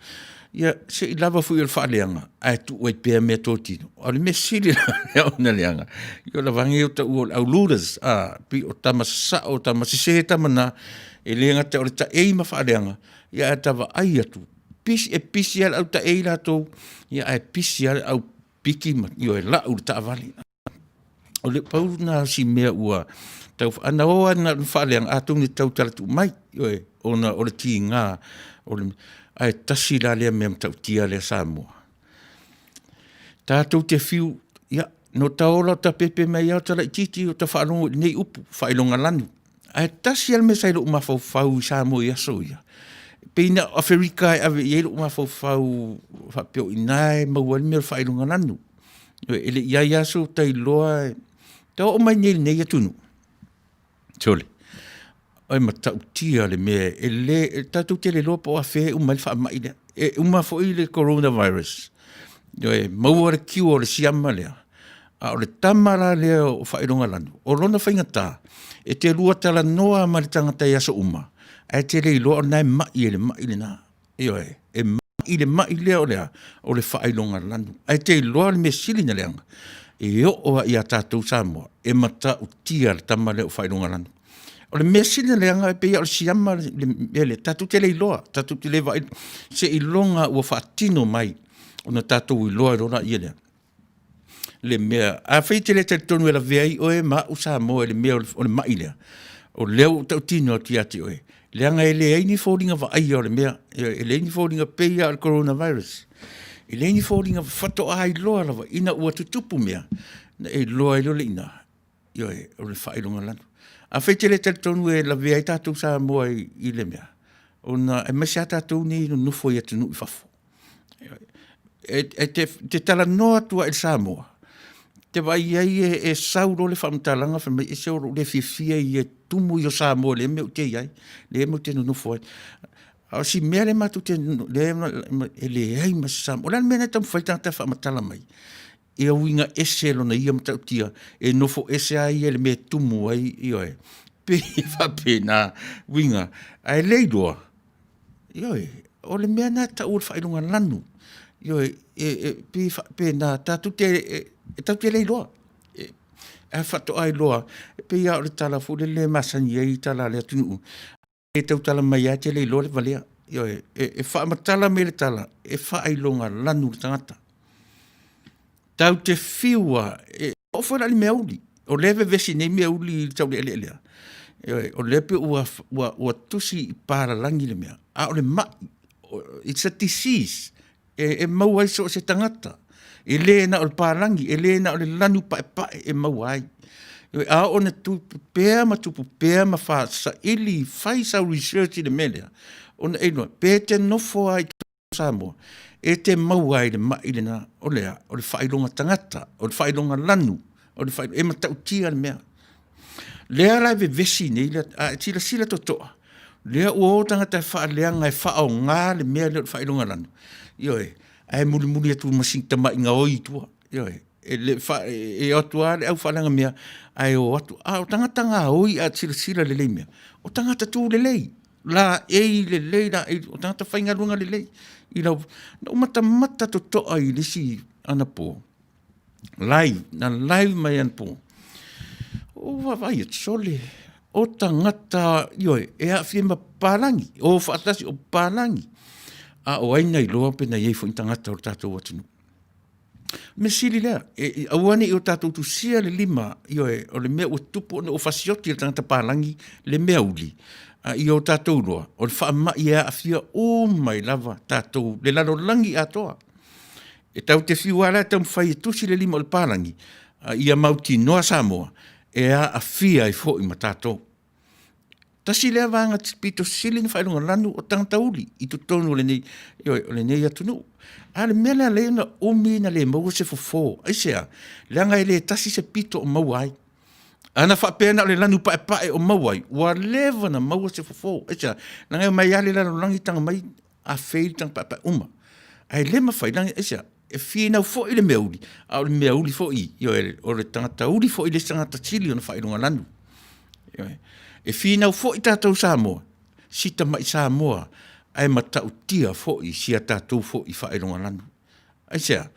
B: ia seia lava foi o le faaleaga, ae tuu ai pea meatotino. A o le mea sili la ona leaga, ia o le vaega ia e taua o le au loaders, pei o tama sasao, o tama sese tama na, e le gata o le taei ma faaleaga, ae ta vaai atu, e pisi lava le au taei latou, ae pisi lava le au piki ma, ioe, lau le taavale. O le pau lena o si mea ua tau, ana o lava na o le faaleaga, atonu e tautala tuu mai, ioe, ona o le tiga, ae tasi la lea mea matautia lea Samoa. Tatou te fiu, ia, na ota ola o ta pepe mai lava o ta laitiiti o ta faalogo i lenei upu, faailogalanu. Ae tasi lava le mea sa i lou mafaufau i Samoa i aso ia, pei na o Aferika e ave i ai lou mafaufau faapea o i ina e maua ai le mea o le faailogalanu. E le i i ai lava so ta iloa, e oo mai nei i lenei atunuu, sole, e matautia le mea, e le, tatou te le iloa po o afea e uma ai le faamai lea. E uma foi le coronavirus, ioe, maua le cure o le siama lea, a o le tama la lea o Faailogalanu, o lona faigata, e te lua talanoa ma le tagata i aso uma, ae te le iloa o lena e mai e le mai lena. Ioe, e mai le mai lea o le a? O le faailogalanu. Ae te iloa le mea sili ona leaga, e oo lava ia tatou Samoa, e matautia le tama lea o Faailogalanu. O le mea sili ona leaga e pei lava o le siama le mea lea, tatou te le iloa, tatou te le vaai, seiloga ua faatino mai ona tatou iloa loa lea le mea. Afai e te le talitonu e lavea ai oe ma au Samoa i le mea o le mai lea, o lea ua ou tautino atu ia te oe, leaga e leai ni foliga vaaia o le mea, e leai ni foliga, pei lava o le coronavirus. E leai ni foliga faatoa iloa lava ina ua tutupu mea, ona e iloa ai loa lea i ina, ioe, o le faailogalanu. Afai e te le talitonu e lavea ai tatou Samoa i le mea, ona aemaise lava tatou nei e nonofo i atunuu i fafo, e te talanoa atu lava i le Samoa, e te vaai i ai e sau loa le faamatalaga fai mai, ese lou le fiafia ia e tumu ia o Samoa i lea mea ou te i ai, lea mea ou te nonofo ai. A o si mea lea matou te, lea e leai ma se Samoa. O le a le mea lena e taumafai tagata e faamatala mai? E uiga ese lona ia matautia, e nofo ese lava ia i le mea e tumu ai, ioe, pei e faapena uiga, ae le iloa. Ioe, o le mea lena e tau o le faailoga lanu. Ioe, e, e, pe faapena, tatou te, e, e tatou te le iloa. E, ae faatoa iloa, e pei lava o le tala foi lele e masani ai tala a le atunuu, e tautala mai lava e te le iloa le valea. Ioe, e, e faamatala mai le tala, e faailoga lanu le tagata. Tatou te fiu lava, e oo foi la i le mea uli, o lea e vevesi nei mea uli i le taulealea lea, ioe, o lea e pei ua, ua, ua tusi i palalagi le mea, a o le mai, it's a disease e, e maua ai so o se tagata. E le na o le palagi, e le na o le lanu paepae e maua ai. Ioe, a oo ina tupu pea ma tupu pea ma fasaili, fai sau research i le mea lea, ona e iloa, pe te nofo lava i Samoa, e te maua ai i le mai lena, o le a? O le faailoga tagata, o le faailoga lanu, o le faailoga, e matautia le mea. Lea la e vevesi nei, a e silasila totoa, lea ua o tagata e faaleaga e faaaoga le mea lea o le faailoga lanu, ioe, ae mulimuli atu ma sina tamai gaoi i tua, ioe. E le fa, e o atu lava le au faaleaga mea, ae o atu. A o tagata gaoi a silasila lelei mea, o tagata tulelei, laei lelei, laei, o tagata faigaluega lelei. I lau, na ou matamata totoa i le isi anapo, live, na live mai anapo, ou vaavaai atu, sole, o tagata, ioe, e aafia ma papalagi, o faatasi o papalagi. A o ai na iloa pe na i ai foi ni tagata o le tatou atunuu. Mea sili lea, e, aua ne i o tatou tusia le lima, ioe, o le mea ua tupu ona ua fasioti e le tagata palagi le mea uli, a ia o tatou iloa, o le faamai e aafia uma ai lava tatou, le lalolagi atoa. E tatou te fiu lava la e taumafai e tusi le lima o le palagi, a ia mautinoa Samoa, e aafia ai foi ma tatou. Tasi lea vaega pito sili ona faailoga lanu o tagata uli i totonu o lenei, ioe, o lenei atunuu. A o le mea lea lea na umi na le maua se fofo, aisea? Leaga e le tasi se pito o maua ai. Ana faapea na o le lanu paepae o maua ai, ua leva ona maua se fofo. Aisea? Leaga e omai lava le lalolagi taga mai afei le taga paepae uma. Ae le mafai, leaga aisea? E finau foi le mea uli, a o le mea uli foi, ioe, o le tagata uli foi le isi tagata sili ona faailoga lanu. Ioe. E finau foi tatou Samoa, si tamai Samoa, ae matautia foi si a tatou foi faailoga lanu. Aisea?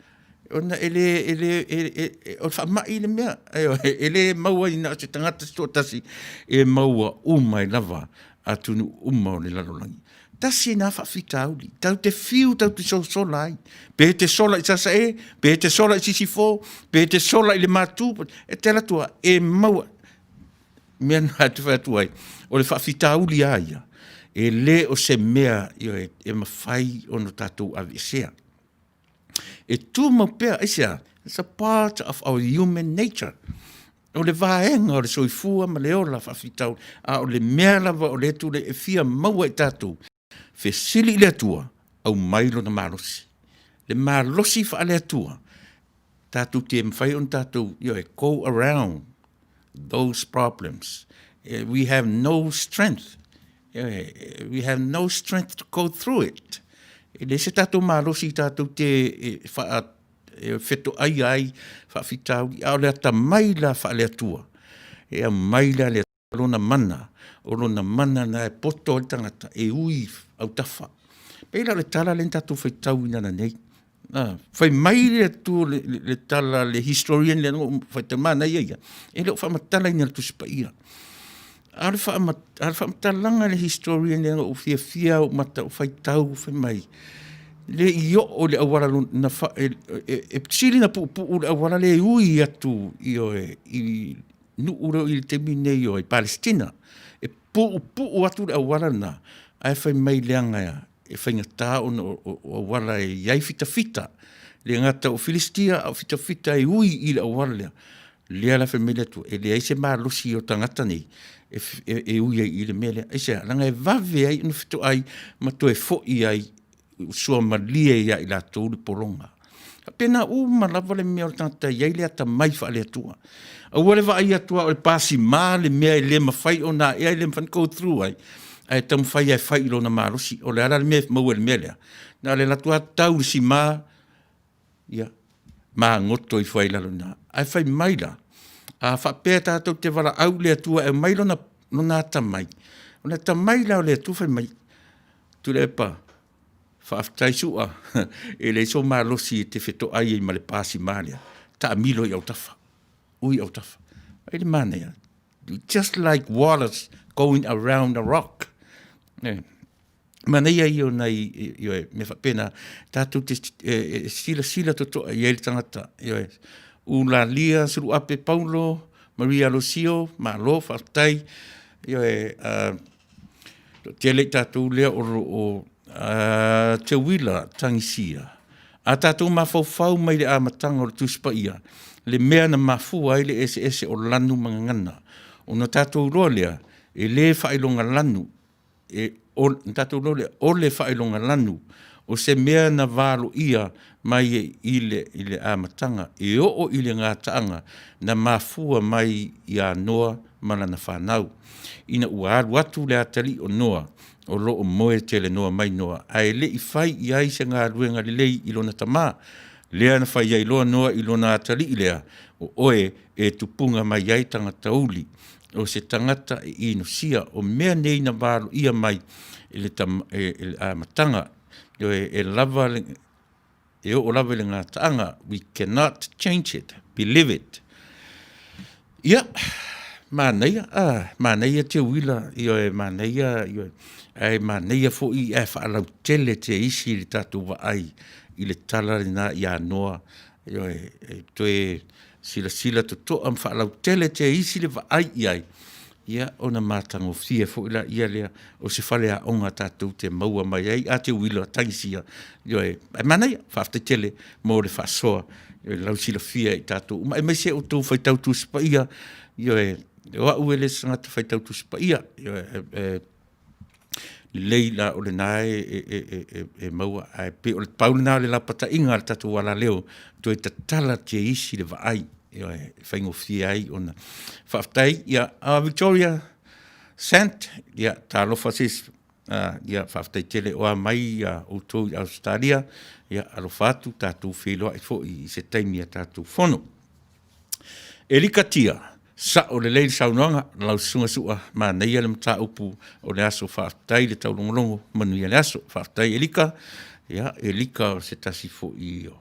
B: Ona e le, e le, e, e, e, o le faamai le mea, ioe, e le maua ai na o se tagata se toatasi, e maua uma ai lava atunuu uma o le lalolagi. Tasi lena faafitauli, tatou te fiu tatou te sosola ai, pe te sola i Sasae, pe te sola i Sisifo, pe te sola i le Matu, e te alu atu lava, e maua. Mea na te fai atu ai, o le faafitauli lava ia, e le o se mea ioe, e mafai ona tatou aveesea. E tumau pea, aisea? It's a part of our human nature. O le vaega o le soifua ma le ola faafitauli, a o le mea lava o lea tule e fia maua i tatou, fesili i le Atua, aumai lona malosi. Le malosi faale-Atua, tatou te mafai ona tatou, ioe, go around those problems. We have no strength. We have no strength to go through it. E le se tatou malosi tatou te e, wha, e whetoai ai, whaafitauli, a o le atamai la faale-Atua. E aumai la le lona mana, o lona mana na e poto ai le tagata, e ui autafa. Pei la o le tala lea na tatou faitau ina nei. Ah, fai mai le Atua le, le, le tala le historian lea na ou faitau manaia ia, e le o faamatalaina i le Tusi Paia. A o le a le faamatalaga le historian lea na ou fiafia ou mata ou faitau fai mai, le i oo i le auala na fa, e, e, e sili na puupuu le auala le ui atu i oe i nuu lea i le taimi nei o i Palestina. E puupuu atu le auala lena, ae fai mai leaga e faigata ona o auala e i ai fitafita, le gata o Filistia a o fitafita e ui i le auala lea. Lea la fai mai le Atua, e leai se malosi o tagata nei e, e, e ui ai i le mea lea. Aisea? Leaga e vave ai ona fetoai ma toe foi ai suamalie ia i latou le pologa. Faapena uma lava le mea o le tagata e i ai le atamai faale-Atua. Aua le vaai atu lava o le pasima le mea e le mafai ona aea, e le mafai ona go through ai, ae taumafai lava e fai i lona malosi. O le a la le mea e maua i le mea lea? Na o le alu atu lava tau i le sima, ia, magoto ifo ai i lalo i ina. Ae fai mai la, a faapea tatou te valaau i le Atua e aumai lona, lona atamai, o le atamai la o le Atua fai mai, Tuilaepa, faafetai Su'a, e leai sou malosi e te fetoai ai ma le pa sima lea, taamilo i autafa, ui i autafa. Ai le manaia, just like waters going around the rock. Eh. Manaia ia o nai ioe, mea faapena, tatou te e, e, silasila totoa i ai le tagata, ioe. Ulalia Suluape Paulo, Maria Losio, malo, faafetai, ioe, toatele i tatou lea o lo o Teuila Tagisia. A tatou mafaufau mai le amataga o le Tusi Paia, le mea na mafua ai le eseese o lanu ma gagana, ona tatou iloa lea, e le faailoga lanu e, o, na tatou iloa lea, o le faailoga lanu, o se mea na valoia mai i le, i le amataga e oo i le gataaga na mafua mai iā Noa ma lana fanau. Ina ua alu atu le atalii o Noa, o lo o moe telenoa mai Noa, ae le i fai i ai se galuega lelei i lona tamā. Lea na fai ai loa Noa i lona atalii lea, O oe e tupuga mai ai tagata uli, o se tagata e inosia, o mea nei na valoia mai i le, tam, e, e le amataga, e, e lava le, e oo lava i le gataaga, we cannot change it, believe it. Ia, manaia, ah, manaia Teuila, ioe, manaia, ioe, ae manaia foi ae faalautele te isi le tatou vaai i le tala lena ia Noa, ioe, e toe silasila totoa ma faalautele te isi le vaai i ai, ia ona matagofie foi laia lea o se faleaoga tatou te maua mai ai a Teuila tagisia, ioe, ae manaia, faafetai tele mo le faasoa i lau silafia i tatou uma, aemaise outou faitau Tusi Paia, ioe, o au e le se tagata faitau Tusi Paia, ioe, e, lelei la o lena e, e, e, e, e maua, ae pei o le pau lena o le lapataiga a le tatou alaleo, toe tatala te isi le vaai, ioe, e faigofie ai ona faafetai. Ia, Victoria Sant, ia, talofa sis, ia, faafetai tele o a mai ia outou i Ausetalia, ia, alofa atu, tatou feiloai foi i se taimi a tatou fono. Elika Tia, sa'o lelei le saunoaga, lau Susuga Su'a, manaia le mataupu o le aso, faafetai le taulogologo, manuia le aso. Faafetai Elika, ia, Elika o se tasi foi o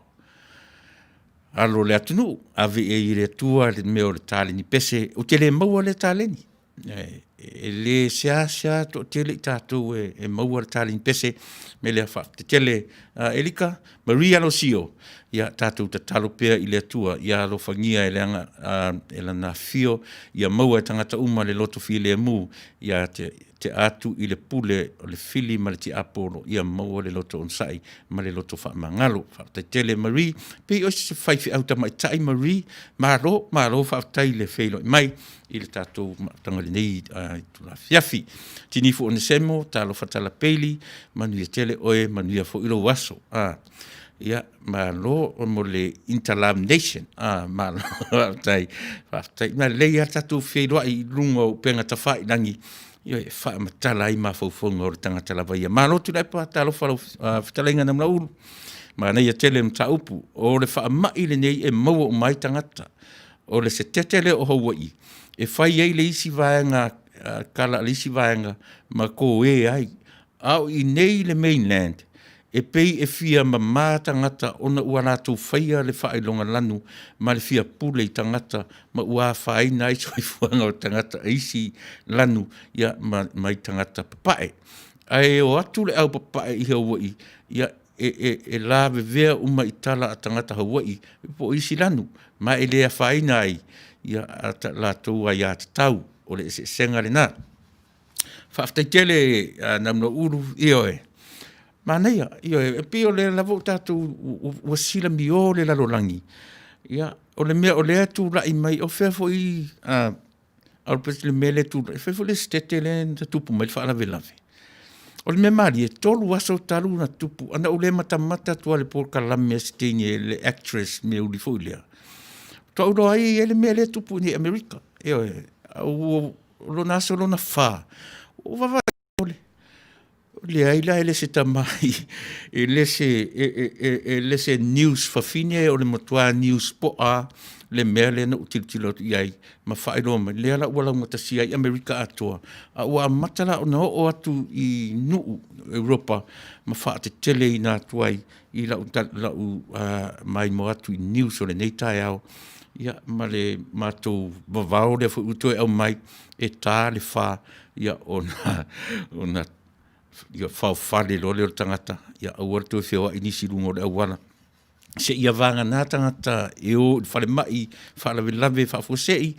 B: alo o le atunuu, ave i ai e le Atua le mea o le taleni pese, ou te le maua lea taleni. E le seasea toatele i tatou e, e maua le taleni pese, me lea faafetai tele Elika, Maria Losio, ia tatou tatalo pea i le Atua ia alofagia e leaga e lana afifio, ia maua e tagata uma le loto filemu, ia te, te atu i le pule o le fili ma le tiapolo, ia maua le loto onosai ma le loto faamagalo. Faafetai tele Marie, pei o se faifeau tamaitai Marie, malo, malo faafetai i le feiloai mai i le tatou mautaga lenei itula afiafi. Tinifu Onesemo, talofa Tala Peili, manuia tele oe, manuia foi lou aso. Ah, ia, malo mo le interlamination. Ah, malo, faafetai, faafetai. Ma lelei lava tatou feiloai i luga o upega tafailagi, ia e faamatala ai mafaufauga o le tagata lava ia. Malo Tuilaepa, talofa lau fetalaiga Namulaulu. Manaia tele mataupu, o le faamai lenei e maua uma ai tagata. O le setete lea o Hawaii e fai ai le isi vaega kala a le isi vaega ma koe ai. A o i nei le mainland, e pei e fia mamā tagata ona ua latou faia le faailoga lanu ma le fia pule i tagata ma ua afaina ai soifuaga o tagata e isi lanu ia ma, ma i tagata papae. Ae o atu le au papae i Hawaii, ia e, e, e lavevea uma i tala a tagata Hawaii po o isi lanu, ma e le afaina ai ia a latou aiatatau. O le eseesega lena. Faafetai tele Namulauulu, ioe. Manaia, ioe, e pei o lea lava ua tatou ua silamio le lalolagi. Ia, o le mea o lea e tulai mai, o fea foi Albert le mea lea e tulai, fai foi le setete lea na tupu mai le faalavelave. O le mea malie, 3 aso talu na tupu, ana ou le matamata atu lava i le polokalame a si teine, le actress mea uli foi lea, faatoa ou iloa ai e i ai le mea lea e tupu i inei i Amerika. Ioe, o lona aso lona 4, ua vaavaai ole, leai la e le se tamai, e le se, e le se news fafine, o le matua news poa. le mea lea na ou tilotilo atu i ai ma faailoa mai, lea la ua laugatasia ai Amerika atoa, a ua amata la ona oo atu i nuu Europa ma faateteleina atu ai i lau, lau maimoa atu i news o lenei taeao, ia, ma le matou vavao lea foi ua toe aumai, e ta le 4, ia ona, ona ia faofale loa lea o le tagata, ia aua le toe feoai nisi i luga o le auala, seia vagana tagata e o i le falemai faalavelave faafuasei,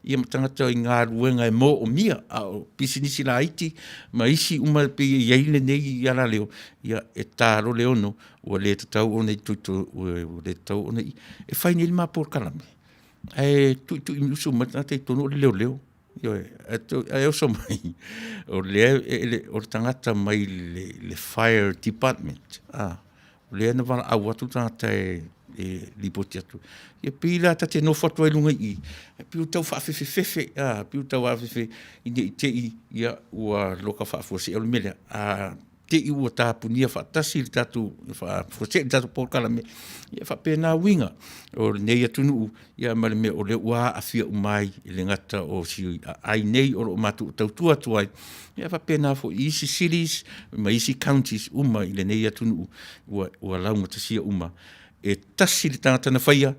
B: ia ma tagata i galuega e moomia. A o pisinisi laiti ma isi uma e pei e i ai lenei alaleo, ia e ta loa le 6 ua le tatau ona e fai nei le ma polokalame, ae tuitui usu mai le tagata i totonu o le leoleo. Ioe, ae oso mai, o lea o le tagata mai le fire department, o lea na valaau atu le tagata e lipoti atu. Ia pei la ta te nofo atu ai i luga i i, e pei ua tau faafefefefe, pei ua tau afefe ina ne i te i ua loka faafuasei. O le mea lea, a te i ua tapunia faatasi le tatou faafuasei le tatou polokalame, ia e faapena uiga o lenei atunuu, ia ma le mea o lea ua aafia uma ai, e le gata o si aai nei o lo o matou tautua atu ai, ae faapena foi i isi cities ma isi counties uma i lenei atunuu ua laugatasia uma. E tasi le tagata na faia,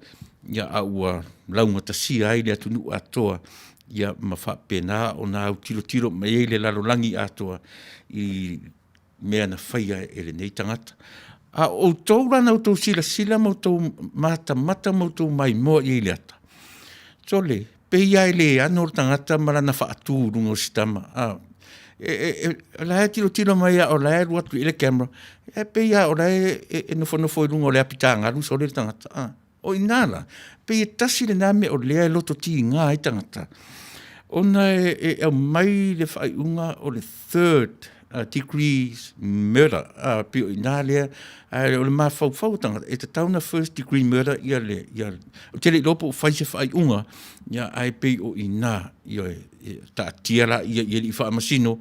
B: a ua laugatasia ai le atunuu atoa, ia ma faapena ona autilotilo mai ai le lalolagi atoa i mea na faia e lenei tagata. A o outou la na outou silasila ma outou matamata ma outou maimoa i ai i le ata, sole, pei lava e le ano le tagata ma lana faatu i luga o si tama, a. O la e tilotilo mai lava o la e alu atu i ai le camera, ae pei lava o la e nofonofo i luga o le apitagalu sole le tagata, a. O i ina la, pei e tasi lena mea o lea e loto tiga ai tagata, ona e aumai le faaiuga o le third degree murder, pei o i ina lea, ae o le mafaufau o tagata, e tatau ona first degree murder ou te le iloa po o fai se faaiuga, ae pei o i ina, ioe, taatia laia i alii faamasino,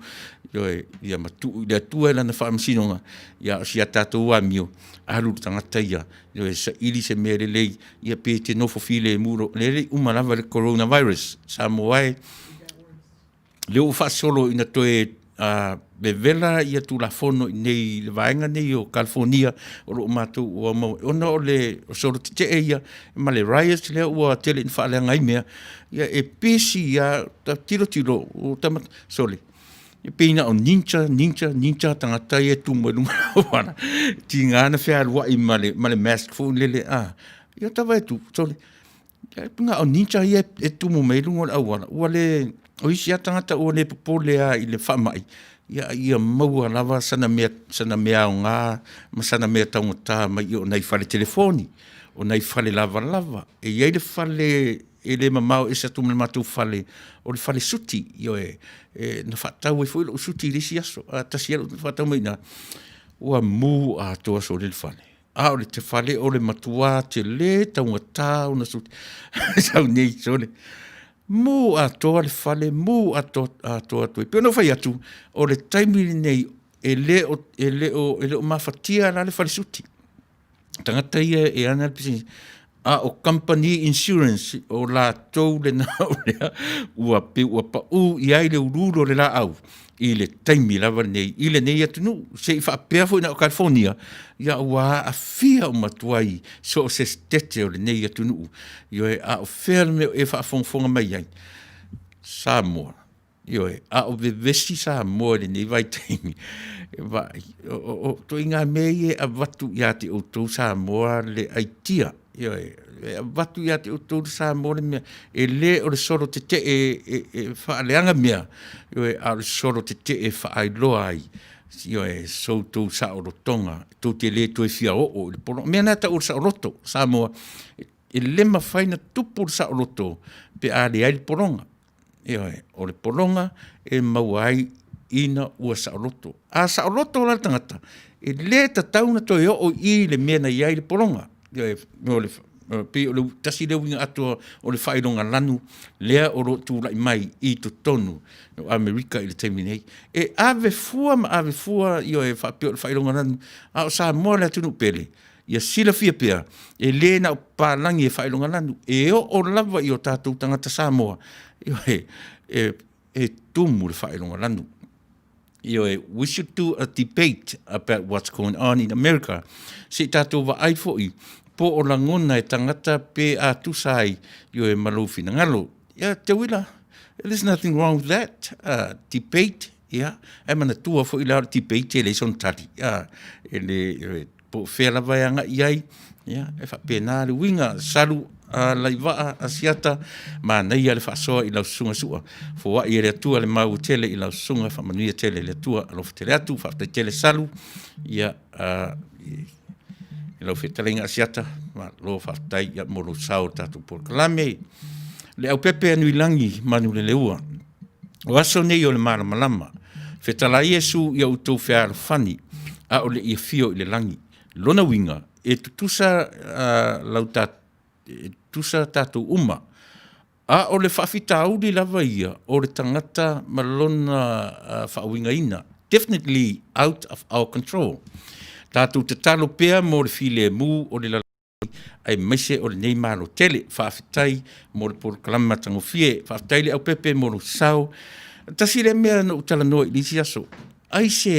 B: ioe, ia ma tuu i le Atua i lana faamasinoga, a o si a tatou amio, alu le tagata ia e saili se mea lelei, ia pe te nofo filemu, o lea e le i uma lava le coronavirus Samoa e. O lea ua faasolo ina toe vevela ia Tulafono i inei i le vaega nei o Kalifonia o lo o matou ona o le solo tetee ia ma le riots lea ua tele ina faaleaga ai mea, ia e pisi lava, ta tilotilo, sole, e pei na o ninja, ninja, ninja tagata ia e tu mai luga o le auala, tiga ona fealuai ma le mask foi lele, a. Ia ta vaai atu, sole, na o ninja ia e tumu mai luga o le auala, ua le, o isi lava tagata ua le popole lava i le faamai, a ia maua lava sana mea aoga ma sana mea taugata mai i o nai fale telefoni, o nai fale lavalava. E i ai le fale e le mamao ese atu ma le matou fale, o le fale suti, ioe, na faatau ai foi lou suti i le isi aso, a tasi alu faatau mai i ina, ua mu atoa sole le fale. A o le fale o le matua tele taugata ona suti. Sau nei sole, mu atoa le fale, mu atoa atu ai. E pei ona ou fai atu, o le taimi lenei e le o mafatia la le fale suti. Tagata ia e ana le pisinisi, a o kamupani insurance o latou lena o lea ua pei ua pau i ai le uluulu o le laau i le taimi lava lenei i lenei atunuu. Se i faapea foi na o California, ia ua aafia uma atu ai so o se setete o lenei atunuu. Ioe, a o fea le mea o e faafogafoga mai ai? Samoa. Ioe, a o vevesi Samoa i lenei vaitaimi, e vaai, o ituaiga mea ia e avatu ia te outou Samoa le aitia, ioe, e avatu ia te outou le Samoa le mea, e le o le solo tetee e faaleaga mea, ioe, a o le solo tetee e faailoa ai, ioe, so outou saolotoga, tou te le toe fia oo i le pologa. O le mea lena e tau o le saoloto Samoa, e le mafai ona tupu le saoloto pe a leai le pologa. Ioe, o le pologa e maua ai ina ua saoloto. A saoloto la le tagata, e le tatau ona toe oo i i le mea na i ai le pologa. Ioe, o le pei o le tasi lea uiga atoa o le faailoga lanu lea o lo o tulai mai i totonu o Amerika i le taimi nei. E ave fua ma ave fua, ioe, faapea o le faailoga lanu, a o Samoa le atunuu pele. Ia silafia pea, e lē na o papalagi e faailogalanu, e oo lava i o tatou tagata Samoa, ioe, e, e tumu le faailogalanu. Ioe, we should do a debate about what's going on in America. Se i tatou vaai foi po o lagona e tagata pe a tusa ai, ioe, ma lou finagalo. Ia, Teuila, there's nothing wrong with that. Debate, ia, ae manatua foi la o le debate e leai sona tali. E le, po o fea lava e agai i ai, ia, e faapena le uiga, salu a Laivaa Asiata, manaia le faasoa i lau susuga Sua. Foai e le Atua le mau tele i lau susuga, faamanuia tele e le Atua, alofa tele atu, faafetai tele Salu, ia, i lau fetalaiga Asiata, malo faafetai ia, mo lou sao i le tatou polokalame. Leaupepe a Nuilagi Manuleleua, o aso nei o le malamalama, fetala Iesu ia outou fealofani, a o le i afio i le lagi. Lona uiga, e tutusa uh, lau ta, e tutusa tatou uma. A o le faafitauli lava ia o le tagata ma lona uh, faauigaina, definitely out of our control. Tatou tatalo pea mo le filemu o le lalolagi aemaise o lenei Malo tele. Faafetai mo le polokalame matagofie. Faafetai Leaupepe mo lou sao. Tasi lea mea na ou talanoa i le isi aso, aisea